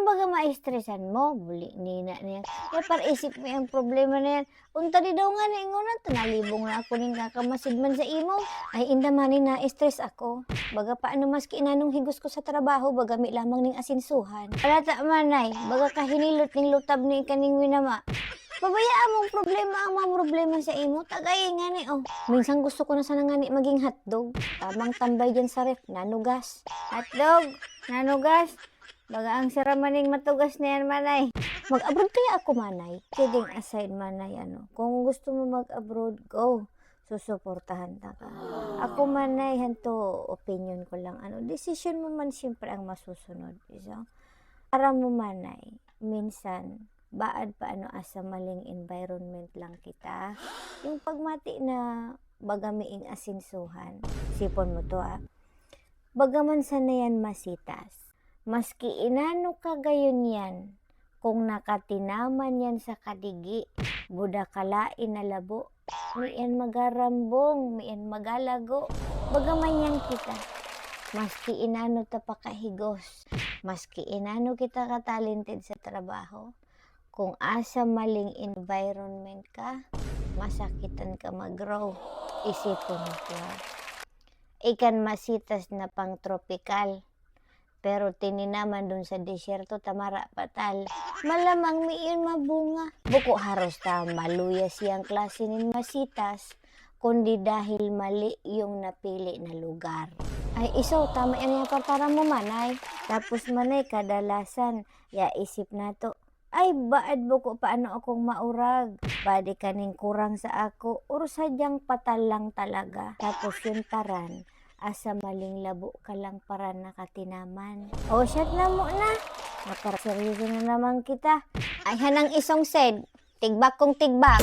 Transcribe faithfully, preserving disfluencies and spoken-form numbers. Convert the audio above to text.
Pag maestresan mo, buli nina niya. Kaya paraisip mo yung problema na yan. Unta di daw nga na ingon na, nalibong na ako ning kakamasid man sa imo. Ay, inda man ni na-stress ako. Baga paano maski inanong higos ko sa trabaho, baga mi lamang ning asinsuhan. Wala ta manay, baga kahinilot ning lutab ni kaning winama. Pabayaan mong problema ang mga problema sa imo, tagay nga ni, oh. Minsan gusto ko na sana nga ni maging hotdog. Tamang tambay dyan sa ref, nanugas. Hotdog, nanugas. Baga ang sarap maning matugas na yan, manay. Mag-abroad kaya ako, manay? Kidding aside, manay, ano, kung gusto mo mag-abroad, go. Susuportahan ta ka. Ako, manay, hanto opinion ko lang. Ano, desisyon mo man siyempre ang masusunod. Iso, aram mo, manay, minsan, baad pa ano asa maling environment lang kita. Yung pagmati na baga miing asinsuhan. Sipon mo to, ah. Baga man sana yan masitas. Maski inano ka gayon yan, kung nakatinaman yan sa kadigi, buda kalain na labo, miyan magarambong, miyan magalago, baga man yan kita. Maski inano ta pakahigos, maski inano kita ka-talented sa trabaho, kung asa maling environment ka, masakitan ka mag-grow. Isipon mo ko, ha. Ikan masitas na pang-tropical, pero tininaman dun sa disyerto, tamara patal. Malamang miyon mabunga. Buko haros ta maluya siyang klase nin masitas, kundi dahil mali yung napili na lugar. Ay, iso, tama yan yung apartara mo, manay. Tapos, manay, kadalasan, ya isip nato, ay, baad buko paano akong maurag. Pwede kaning kurang sa ako, or sadyang patal lang talaga. Tapos yun paran, asa maling labo ka lang paran nakatinaman. O, shot na mo na. Nakaraseryoso na naman kita. Ay, hanang isong sed, tigbak kong tigbak.